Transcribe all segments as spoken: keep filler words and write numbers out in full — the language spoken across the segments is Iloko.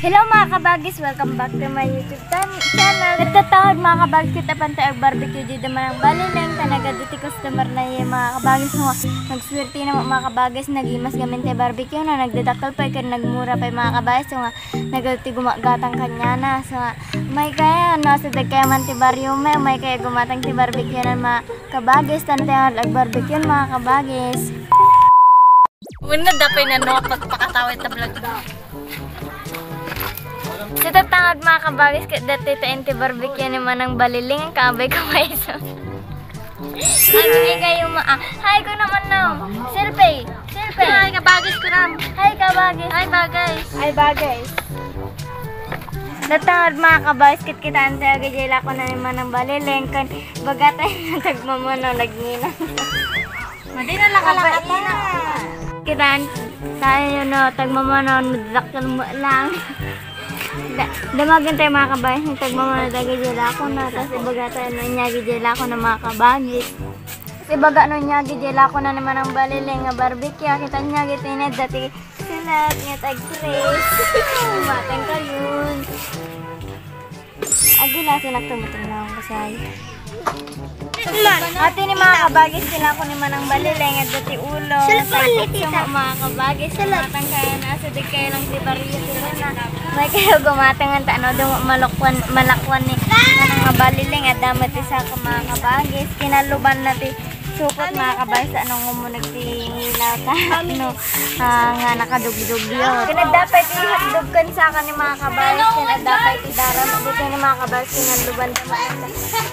Hello mga kabagis, welcome back to my YouTube tan- channel. Nagtatawag mga kabagis, ket apan tayo agbarbecue dito manang Balileng, ta nagadu ti customer na yun mga kabagis. Nga, nagswerte na mga kabagis, nagimas gamin ti barbecue na, nagdadakkel pa, ket nagmura pa mga kabagis. So nga, nagadu ti gumagatang kanyana. So nga, may kaya, no, sa dagkaya man ti barrio, may, may kaya gumatang ti barbecue na mga kabagis, tan tayo agbarbecue mga kabagis. Wenno, dapay na no, pagpakatawid ta vlog. Sa tatangad mga kabagis, ket dati ta inti barbecue ni Manang Baliling, ang kaabay ko may iso. Ay, kayo ma-, ah, hi ko naman no. Selfie, selfie. Hi, kabagis ko ram. Hi, kabagis. Hi, bagis. Hi, bagis. Tatangad mga kabagis, ket kita ante agi jay lako na ni Manang Baliling, kan bagata yung tagmamano, nagngina. Madi na lang kalakatan. Kitan, tayo no, tagmamano, nadakkel mo lang. Da-, damagan tayo mga kabagis, yung tagmamano, dagi jay lako na, tas ibaga tayo no, nyagi jay lako na mga kabagis. Tas ibaga no, nyagi jay lako na naman ang Baliling nga barbecue, kita nyagi tined, dati silat nga tag-tres. Matang kayon. Agilasin ak tumutulong na akong kasay. Ati ni mga kabagis, sila ko ni Manang Baliling, adda ti ulo. Sulod mo, tagkit tita. Sumo, mga kabagis, sumatang kaya na, sa dagkaya lang di bariyo, sila na. May kayo gumatangan ta, ano, dum-, malakwan, malakwan ni Manang Baliling, adda mo ti sa mga kabagis. Kinaluban na ti Supot, mga kabays, anong umuneg ti ngilaw ta, no, ah, nga nakadugdugyo. Kinadapay ti hotdog kan saka ni mga kabays, kinadapay ti dara. Dito ni mga kabays, kinalubanda mo ata.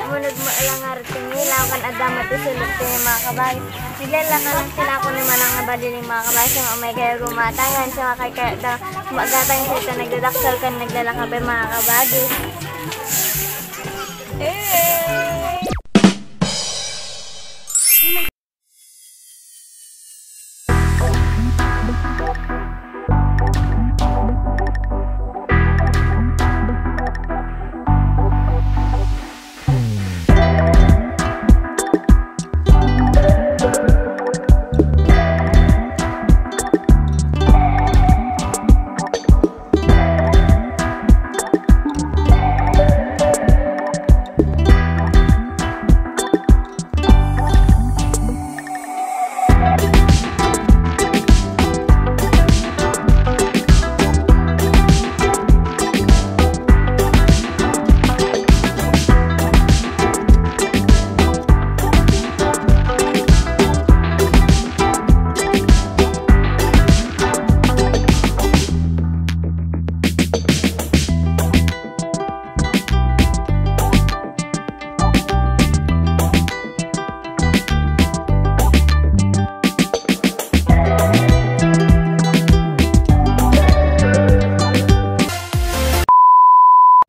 Umuneg mo lang nga ti ngilaw, kan adda mo ti sulod ti mga kabays. Naglalaka lang sila ko ni Manang nga bali ni mga kabays, nga umay kayo gumatangan, sa kay kaya da, magatang sa ito, nagdadaksal kan naglalaka pa mga kabays. Eh.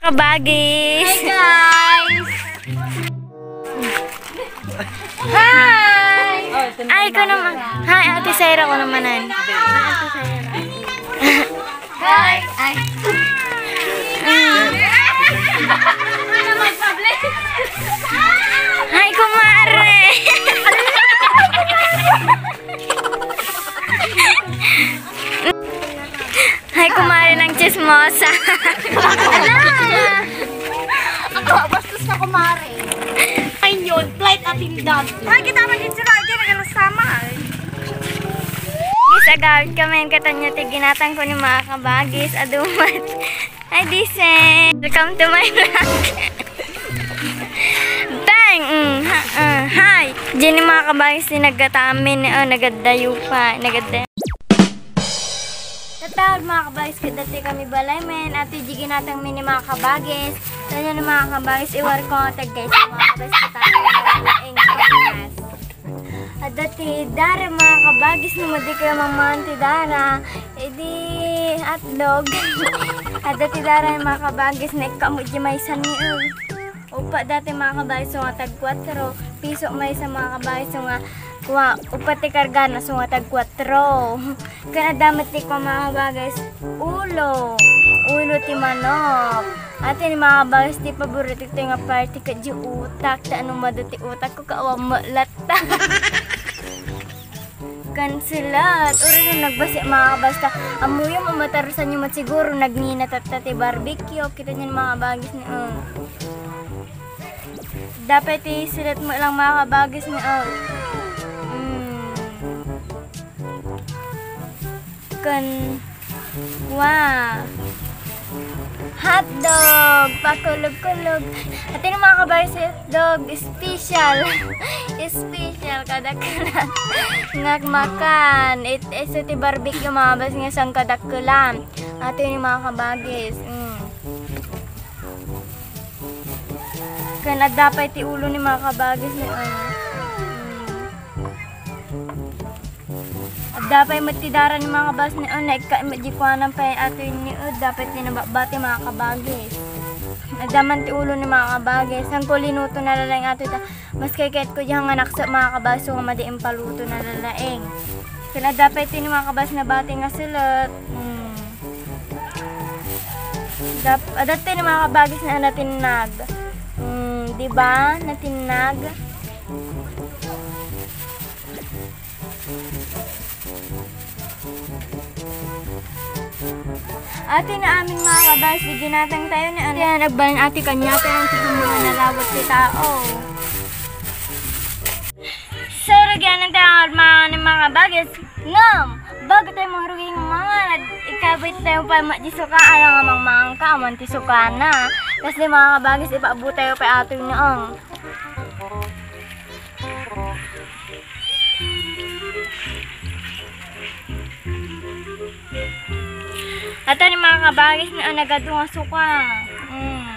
Kabagis. Hi, guys. Hi. Ay, ko naman. Hi, Ate Sarah ko naman, ay. Ate Sarah. Hi! Ay. Hi, kumare! Hi, kumare ng chismosa. Ala! Ako, bastos na kumare. Ay, yun, flight attendant. Ay, kita man din sila, ay, di na sama, ay. Guys, agawid kami, katan nyo ti ginatang ko ni mga kabagis, adumat. Hi, Disen! Welcome to my vlog. Bang! Mm, ha, ah, hi! Diyan yung mga kabagis, ti nagkatamin, oh, nagadayo pa, nagadayo. Tatawag mga kabagis, kadati kami balay, men. Ati, di ginatang mi ni mga kabagis. Kanya ni mga kabagis, iwar ko, tag guys, mga kabagis, kita. Adda ti dara, mga kabagis, no madi kayo mamaan ti dara, idi atlog. Adda ti dara, mga kabagis, na ikkamu di maysa ni, eh. Upa dati, mga kabagis, so nga tag kwatro piso maysa, mga kabagis, so nga kua, upa ti karga na, so nga tag kwatro. Kan adda met ti kua, mga kabagis, ulo. Ulo ti manok. Ati ni mga kabagis, ti paborito ti nga parte ket di utak, ta ano madu ti utak ko, kaawa met latta. Ken sulet, uray no nagbasi, mga kabagis, ta ammoyo, matarusanyo met siguro, nagnina tatta ti barbecue. Kitaenyo, mga kabagis, ni, oh. Dapat ti sulet mo lang, mga kabagis, ni, oh. Mm. Ken, wa. Hotdog, pakulog-kulog. Ati ni, mga kabagis, hotdog, special. Special, kadakkelan. Nga makan. It, isu ti barbecue, mga kabagis, nga saan kadakkelan. Ati ni, mga kabagis. Mm. Ken adda pay ti ulo ni, mga kabagis, ni, ano. Mm. Adda pay met ti dara ni, mga kabagis, ni, oh, naikka met di kuanan pay ato ni, oh, dapat ti nababbati, mga kabagis. Adda man ti ulo ni, mga kabagis. Saan ko linuto na laeng ato ta. Mas kayat ko diyan nga naksa, mga kabagis, so nga madi impaluto na laeng. Ken adda pay ti ni, mga kabagis, nabati nga sulet. Hmm. Dap-, adda ti ni, mga kabagis, nga natinnag. Hmm, di ba? Natinnag. Ati na amin, mga kabagis, di ginatang tayo ni ano. Yan, nagbalin ati kanya, tayo ang mga narawat ti tao. So, rugianan tayo ang mga, mga kabagis. Ngem, bago tayo mangrugi nga mangan, ikabit tayo pa ma-, di suka, alam nga mangmangan ka, aman ti sukana. Tapos di, mga kabagis, ipaabo tayo pa ato noong. Ata ni, mga kabagis, ni, ah, nagadu nga suka. Mm.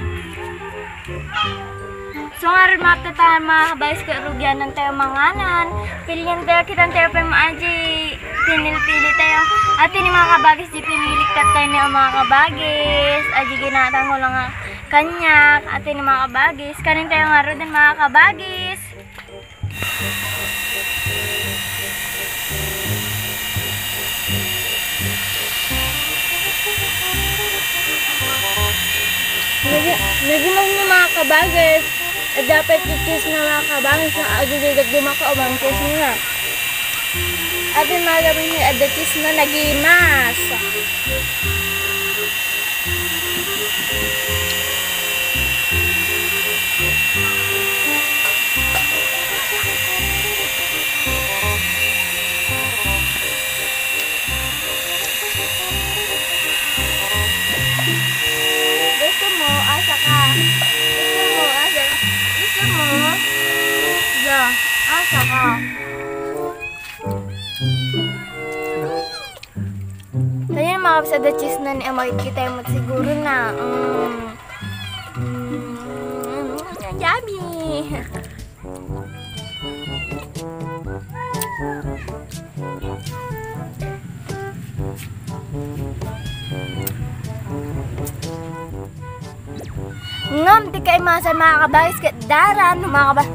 So, ngarud, mapta tayo, mga kabagis, ket rugianan tayo manganan. Pilian tayo, kitan tayo pa maaji. Pinilpili tayo. Ati ni, mga kabagis, di pinilik tayo ni, ah, mga kabagis. Aji ginatang ko lang nga kanyak. Ati ni, mga kabagis, kanin tayo ngaruden, mga kabagis. Nagi-, nagimas ni, mga kabagis. Adda pay ti cheese na, mga kabagis, nga agigidagdi makauban cheese na. Abi, mga kabagis, adda cheese na nagimas. Gusto mo, asa ka? Gusto mo, asa? Gusto mo? Ya, asa ka? Kaya, mga kabagis, adda cheese na ni Amoy, kita mo siguro na. Mm. Mm, yummy! Ngem, di kay masa, mga kabagis, ket dara, no, mga kaba-,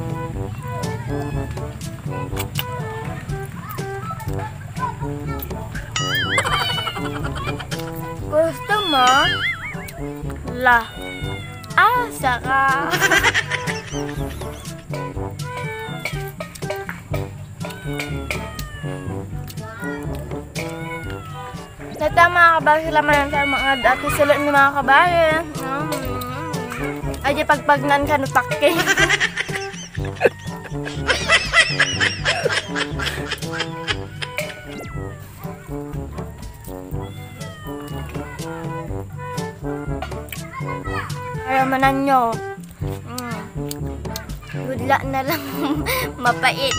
gusto mo? La. Ah, saka. Data, mga kabagis, laman sa mga dati sulit ni, mga kabagis. Mm. Ay, di pagpagnan ka, no, takke. Kaya manan nyo. Mm. Good luck na lang. Mapait.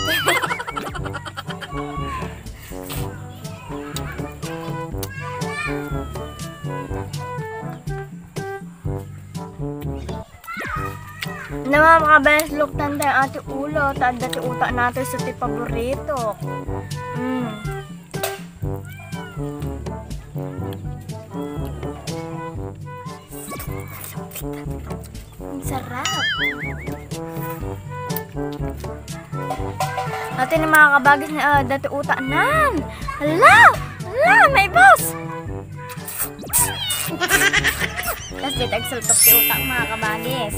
Naman, mga kabagis, luktan tayo ati ulo, ta adda ti utak natin sa ti paborito. Mm. Ang sarap. Ati ni, mga kabagis, na, ah, dati utak nan. Hala! Hala! May boss! Tas di tagsultok ti utak, mga kabagis.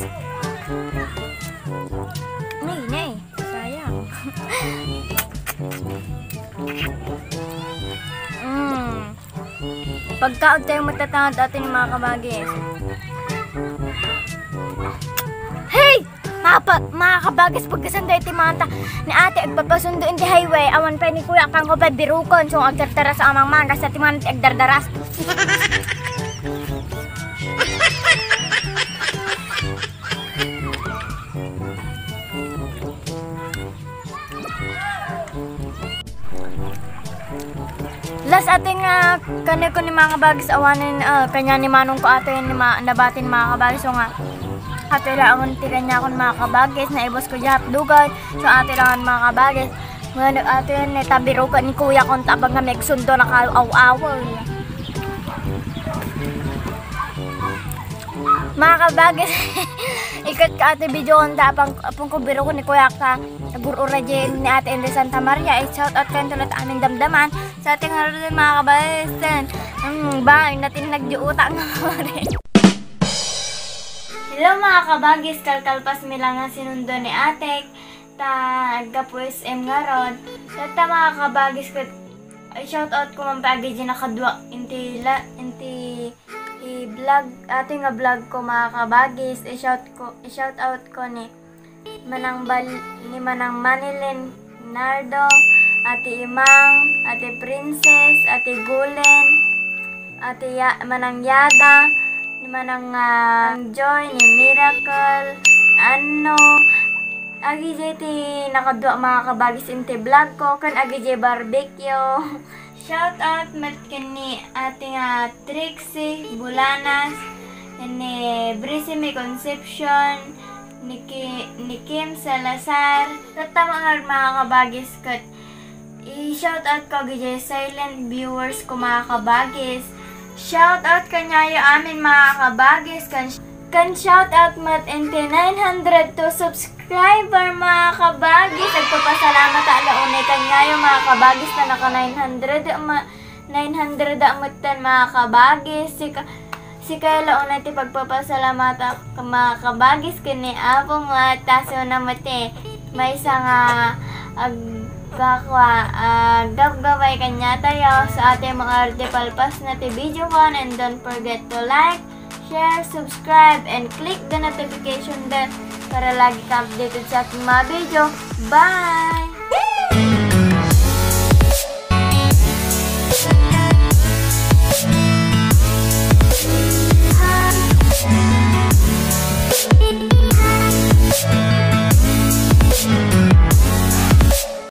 Nay, nay. Sayang. Pagkaon tayo matatangad atin, mga kabagis. Hey! Mga, pa, mga kabagis, pagkasan tayo ti manta ni ate, agpapasundo in ti highway. Awan pa ni kuya, kang ko pa birukon. So, agdardaras ang amang manggas, sa ti manta, agdardaras. Las atin nga kaniko ni mga kabagis awanen, ah, kanya ni manong ko atin ni ma-, nabatin mga kabagis, so nga ato lang ti kanya kon mga kabagis, naibos ko diya hotdogan, so ato lang mga kabagis. Ngano ato yan, eh, tabiro ka ni kuya kon tabang nga megsundo na kayo aw-awal. Mga kabagis, ikat ka ate video kon tapang apong ko biro ko ni kuya ka. Nagurura dyan ni Ate Inday Santa Maria, eh, shout out kayo tulad amin damdaman. Sa ating harap din, mga kabagis, din. Hmm, ba, natin nagdiuta nga rin. Hello, mga kabagis, kalkalpas mi lang nga sinundo ni ate. Ta, aggapu S M ngarud. Tatta, mga kabagis, ket, ay, shout out ko man pa agi di nakadua inti la, inti i-vlog, ati nga vlog ko, mga kabagis. I-shout ko, i-shout out ko ni Manang Bal-, ni Manang Manilyn Nardo, Ate Imang, Ate Princess, Ate Gulen, Ate Ya-, Manang Yada, ni Manang, ah, Joy, ni Miracle, Anno, agi jay ti nakadua, mga kabagis, inti vlog ko, ken agi jay barbecue. Shout out met ken ni ate nga Trixie Bulanas, ken ni Brisime Concepcion, ni Ki-, ni Kim Salazar. Tatta nga mga kabagis ket i-shout out ko agi jay silent viewers ko, mga kabagis. Shout out kanyayo amin, mga kabagis. Kan, kan shout out met inti nine hundred two subscriber, mga kabagis. Agpapasalamat ta la unay kanyayo, mga kabagis, ta naka nine hundred ma-, nine hundred a metten, mga kabagis. Sika-, sikayo la unay ti pagpapasalamat, mga kabagis, ken ni Apo met, ta suna met ti maysa nga agkakua, ah, gabgabay kaniatayo. Sa ati nga arte, palpas na ti video kon, and don't forget to like, share, subscribe, and click the notification bell para lagi ka updated sa ating mga video. Bye!